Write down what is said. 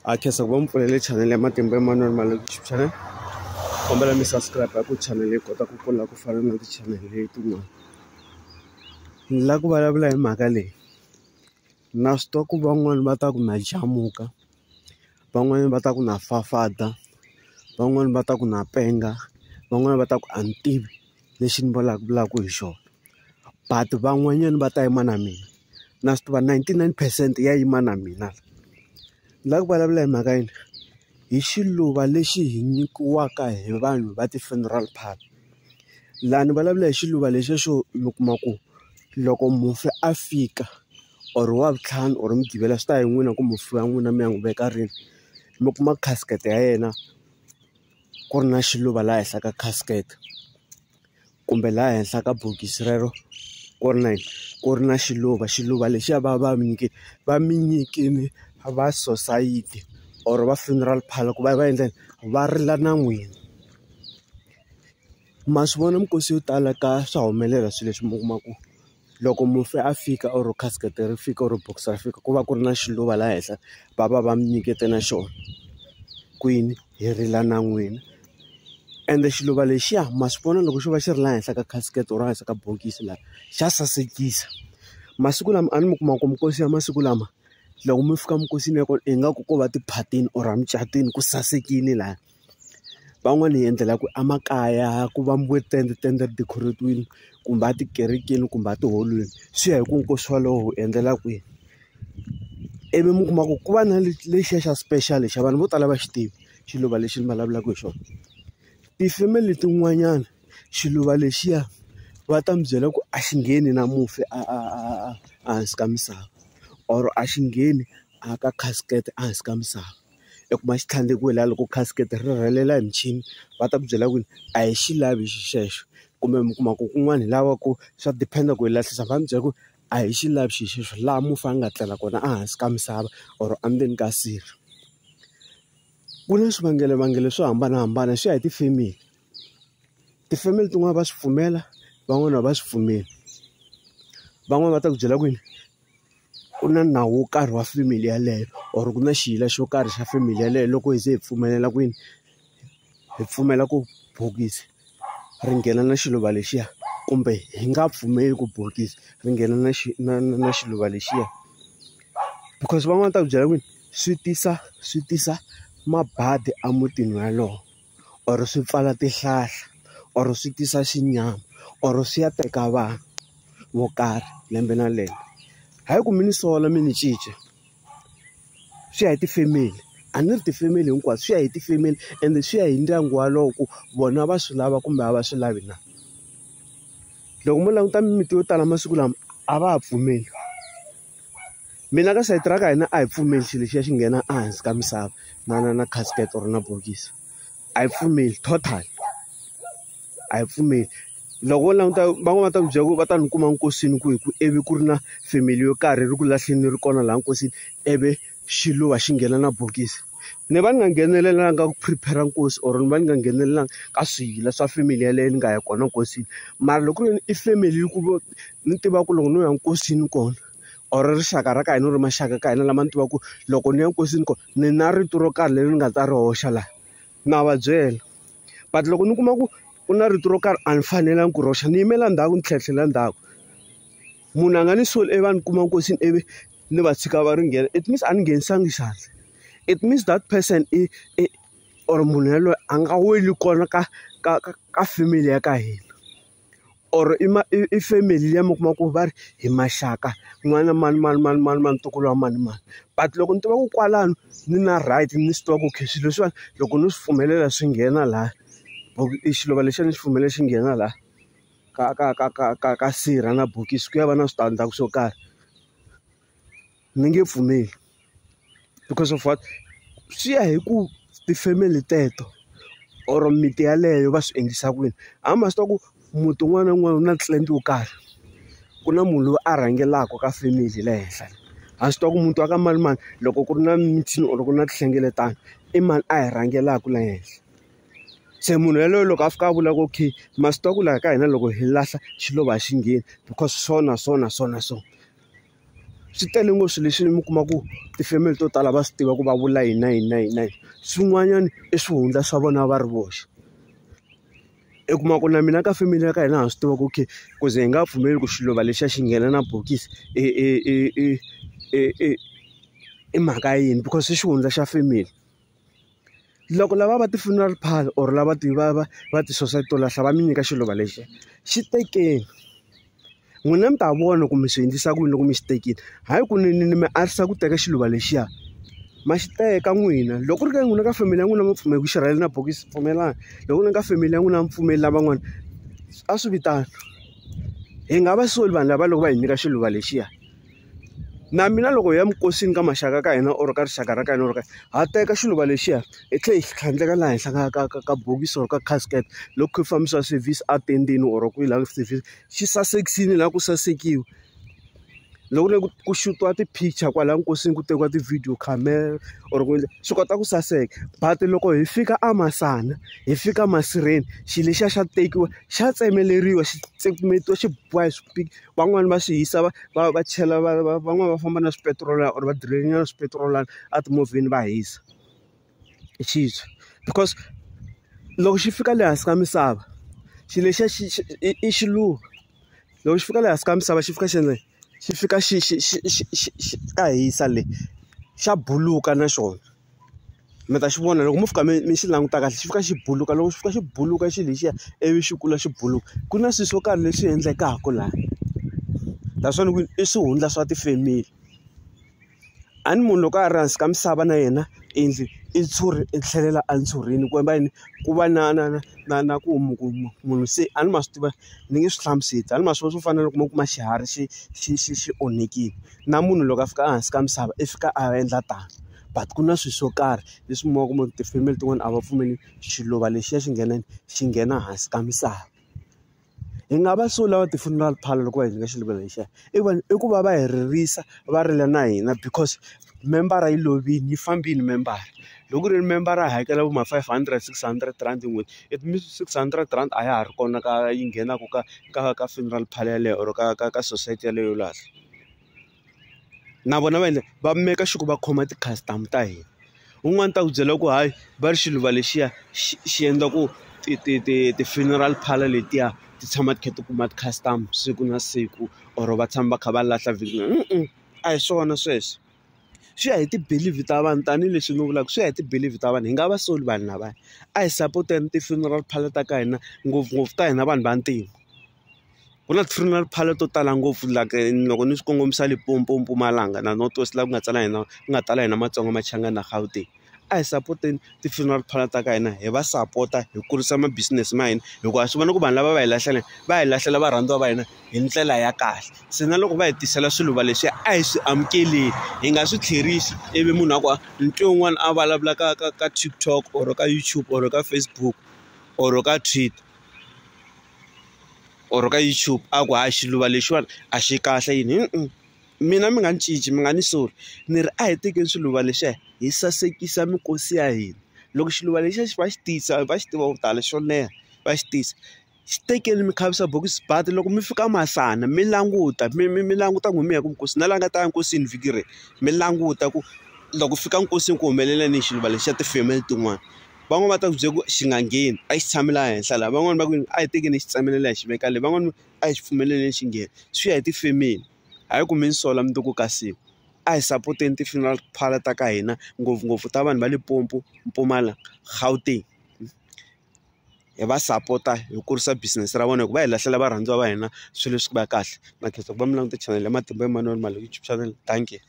A khensa ku va mi pfulele channel ya Matimba Emmanuel Maloyi YouTube channel. Kombela mi subscribe ku channel yi kota ku kula ku fana na ti-channel letin'wana. Ni lava ku vulavula hi mhaka leyi, na swi tiva ku van'wani va ta ku na jamuka, van'wani va ta ku na fafada, van'wani va ta ku na penga, van'wani va ta ku a ni tivi lexi ni vulavulaka hi xona. But van'wanyana va ta yima na mina, na swi tiva 99 percent ya yima na mina. Ni lava ku vulavula hi mhaka yini? Hi xiluva lexi hi nyikiwaka hi vanhu va ti-funeral parlour. Laha ni vulavula hi xiluva lexiya xo mi kuma ku loko mufi a fika or wavuntlhanu or mugqivela swi ta ya hi n'wina ku mufi wa n'wina mi ya n'wi veka rini, mi kuma casket ya yena ku ri na xiluva laha henhla ka casket kumbe laha henhla ka bokisi rero ku ri na yini ku ri na xiluva. Xiluva lexiya va va mi nyikile va mi nyikile va society or va funeral parlour ku va va endla yini va rila na n'wina. Ma swi vona minkosi yo tala ka swa humelela swilo leswi mi kuma ku loko mufi a fika or casket ri fika or bokisi ra fika ku va ku ri na xiluva laha henhla va va va mi nyikete na xona kwini hi rila na n'wina ende xiluva lexiya ma swi vona loko xo va xi ri laha henhla ka casket or henhla ka bokisi laha xa sasekisa. Masiku lama a ni mi kuma ku minkosi ya masiku lama loko mi fika minkosini ya kona ingaku ko va tiphatini or emucatweni ku sasekile lahaya. Van'wani hi endlela ku emakaya ku vambiwe tende tende ri decorate-wini kumbe a tikerekeni kumbe a tiholweni swi ya hi ku nkosi wolowo wu endlela kwihi. Ivi mi kuma ku ku va na lexiya xa special xa vanhu vo tala va xi tivi xiluva lexi ni vulavulaka hi xona. Ti-family tin'wanyana xiluva lexiya va ta mi byela ku a xi ngheni na mufi a a a ehansi ka misava or a xi ngheni a ka casket ehansi ka misava. I kuma xi tlhandlekiwe laha loko casket ri rhelela hi michini va ta ku byela ku a hi xi lavi xexo kumbe mi kuma ku kun'wana hi lava ku swa depend-a ku hi lahlisa va mi byela ku a hi xi lavi xilo xexo laha mufi a nga tlela kona ehansi ka misava or endzeni ka sirha. Ku na swivangelovangelo swo hambanahambana swi ya hi ti-family, ti-family tin'wani va swi pfumela van'wani a va swi pfumeli van'wani va ta ku byela ku yini ku na nawu wo karhi wa family yeleyo or ku na xiyila xo karhi xa family yeleyo loko hi ze hi pfumelela ku yini hi pfumela ku bokisi ri nghena na xiluva lexiya kumbe hi nga pfumeli ku bokisi ri nghena na na na na xiluva lexiya because van'wana va ta ku byela ku swi tisa swi tisa mabadi emutini walowo or swi pfala tihlahla or swi tisa xinyama or swi ya teka vanhu vo karhi lembe na lembe. Hayi ku mi ni sola mi ni cinca swi ya hi ti-family a ni ri ti-family hinkwato swi ya hi ti-family ende swi ya hi ndyangu walowo ku vona va swi lava kumbe a va swi lavi na. Loko mo languta mimiti yo tala masiku lama a va ha pfumeli mina ka sayiti ra ka hina a hi pfumeli xilo lexiya xi nghena ehansi ka misava na na na casket or na bokisi a hi pfumeli total a hi pfumeli. Loko wo languta van'wani va ta ku byela ku va ta ni kuma nkosini ku hi ku ivi ku ri na family yo karhi ri ku lahleni ri kona laha nkosini ivi xiluva xi nghena na bokisi ni va ni nga nghenelelanga ku prepare nkosi or ni va ni nga nghenelelanga ka swiyila swa family yaleyo ni nga ya kona nkosini mara loko ku ri i family ku ni tiva ku loko no ya nkosini kona or rixaka ra ka hina or maxaka ka hina lama ni tivaka ku loko ni ya nkosini kona ni na rito ro karhi leri ni nga ta ri hoxa laha na va byela but loko ni kuma ku ku na rito ro karhi a ni fanelanga ku ri hoxa ni yimela ndzhaku ni tlhetlhela ndzhaku munhu a nga ni soli ivi a ni kuma nkosini ivi ni va tshika va ri nghena it means a ni nghenisangi xandla it means that person i i or munhu yaloye a nga weli kona ka ka ka ka family ya ka hina or i ma i i family liya mi kuma ku va ri hi maxaka n'wana mani mani mani mani mani ntukulu wa mani mani but loko ni tiva ku kwalano ni na right ni swi tiva ku okay swilo leswiwani loko no swi pfumelela swi nghena laha i xiluva lexiya ni xi pfumelela xi nghena laha ka ka ka ka ka ka sirha na bokisi ku ya va na switandzhaku swo karhi ni nge pfumeli because of what swi ya hi ku ti-family teto or miti yaleyo va swi endlisa ku yini hambi ma swi tiva ku muti wun'wana na wun'wana wu na clan yo karhi ku na munhu loyi a rhangelaka ka family le henhla ha swi tiva ku muti wa ka manimani loko ku ri na meeting or ku ri na tinhlengeletano i mani a hi rhangelaka la henhla se munhu yaloye loko a fika a vula ku okay ma swi tiva ku laha ka hina loko hi lahla xiluva a xi ngheni because so na so na so na so. Swi tele ngopfu swilo leswi mi kuma ku tifemeli to tala va swi tiva ku va vula yini na yini na yini na yini. Swin'wanyana i swihundla swa vona va ri voxe. I kuma ku na mina ka family ya ka hina ha swi tiva ku okay, ku ze hi nga pfumeli ku xiluva lexiya xi nghena na bokisi i i i i i i i mhaka ya yini because i xihundla xa family. Loko lava va ti-funeral parlour or lava ti va va va ti-society to lahla va mi nyika xiluva lexiya, xi tekeni. N'wina mi ta vona ku mi swi endlisa ku yini loko mi xi tekile. Hayi ku ni ni ni mi arisa ku teka xiluva lexiya, ma xi teka n'wina. Loko ku ri ka n'wina ka family ya n'wina mi pfumela ku xi rhwalela na bokisi pfumelani, loko ku ri ka family ya n'wina a mi pfumeli lavan'wana, a swi vi tano. Hi nga va soli vanhu lava loko va hi nyika xiluva lexiya. Na mina loko hi ya eminkosini ka maxaka ka hina or ka rixaka ra ka hina or ka ha teka xiluva lexiya hi tlhela hi xi tlhandleka laha henhla ka ka ka ka bokisi or ka casket loko ku fambisiwa service atendeni or kwihi laha service xi sasekisile laha ku sasekiwa. Loko ku ri ku xutiwa ti-picture kwalaya nkosini ku tekiwa ti-video camera or ku endla swi kota ku saseka but loko hi fika eMasana hi fika masirheni xilo lexiya xa tekiwa xa tsemeleriwa xi tsemetiwa xi biwa hi swipiki van'wani va swi hisa va va va chela va va van'wani va famba na swipetirolana or va dirayina swipetirolana etimovheni va hisa xi tshwa because loko xi fika le hansi ka misava xilo lexiya xi xi i xiluva loko xi fika le hansi ka misava xi fika xi endla yini xi fika xi xi xi xi xi xi xa hisa le xa buluka na xona mi ta xi vona loko mo fika mi mi xi languta kahle xi fika xi buluka loko xi fika xi buluka xilo lexiya ivi xi kula xi buluka ku na swilo swo karhi leswi endlekaka laha that's why ni ku i swihundla swa tifemili. A ni munhu loko a ri hansi ka misava na yena endli i ntshuri i tlhelela entshurini ku yini ku va na na na na na ku munhu se a ni ma swi tiva ni nge swi hlamuseli a ni ma swi vona swo fana na loko mo kuma xiharhi xi xi xi xi onhakile na munhu loko a fika ehansi ka misava i fika a endla tano but ku na swilo swo karhi leswi mi kuma ku tifemeli tin'wani a va pfumeli xiluva lexiya xi nghena xi nghena hansi ka misava. Hi nga va soli lava ti-funeral parlour loko va hi nyika xiluva lexiya i va i ku va va hi ririsa va rila na hina because member yi lovile yi fambile member loko ku ri member a hakela vo ma 500 600 rand hi n'hweti it means 600 rand a ya ha ri kona ka yi nghenaka ka ka ka funeral parlour yeleyo or ka ka ka society yeleyo yo lahla. Na vona va endla va make sure ku va khoma ti-customer ta hina un'wana ta ku byela ku hayi va ri xiluva lexiya xi xi endla ku ti ti ti ti-funeral parlour letiya ti tshama ti kha ti kuma ti-customer siku na siku or va tshama va kha va lahla vhiki a hi swona sweswo swi ya hi ti-believe ta vanhu tanihileswi ni vulaka swi ya hi ti-believe ta vanhu hi nga va soli vanhu lavaya a hi sapoteni ti-funeral parlour ta ka hina ngopfungopfu ta hina vanhu vantima. Ku na ti-funeral parlour to tala ngopfu like loko ni swi kongomisa Limpopo, Mpumalanga na North West laha ku nga tsala hina ku nga tala hina Matsonga Machangani na Gauteng. A hi sapoteni ti-funeral parlour ta ka hina hi va sapota hi kurisa ma business ma hina hikuva ha swi vona ku vanhu lava va hi lahlela va hi lahlela varhandziwa va hina hi ndlela ya kahle se na loko va hi tisela swiluva leswiya a hi swi amukeleni hi nga swi tlherisi ivi munhu a ku ni twe un'wana a vulavula ka ka ka TikTok or ka YouTube or ka Facebook or ka Twitter. Or ka YouTube a ku hayi xiluva lexiwani a xi kahle yini mina mi nga ni cinci mi nga ni soli ni ri a hi tekeni swiluva leswiya hi sasekisa minkosi ya hina loko xiluva lexiya xi va xi tisa va xi tiva vo tala xo leha va xi tisa xi tekeni mi khavisa bokisi but loko mi fika masana mi languta mi mi mi languta ku mi ya ku nkosi na la nga ta ya nkosini vhiki leri mi languta ku loko fika nkosini ku humelela ni xiluva lexi xa ti-family tin'wani. Van'wani va ta ku byela ku xi nga ngheni a xi tshami laha henhla laha van'wani va ku a hi tekeni hi xi tsemelela hi xi veka le van'wani a hi xi pfumeleleni xi nghena swi ya hi tifemeli hayi ku mi ni sola mundzuku ka siku a hi sapoteni ti-funeral parlour ta ka hina ngopfungopfu ta vanhu va Limpopo, Mpumalanga, Gauteng hi va sapota hi kurisa business ra vona hikuva va hi lahlela varhandziwa va hina swilo swi va kahle na khensa ku va mi langute chanel ya Matimba Emmanuel Mali YouTube channel dankie.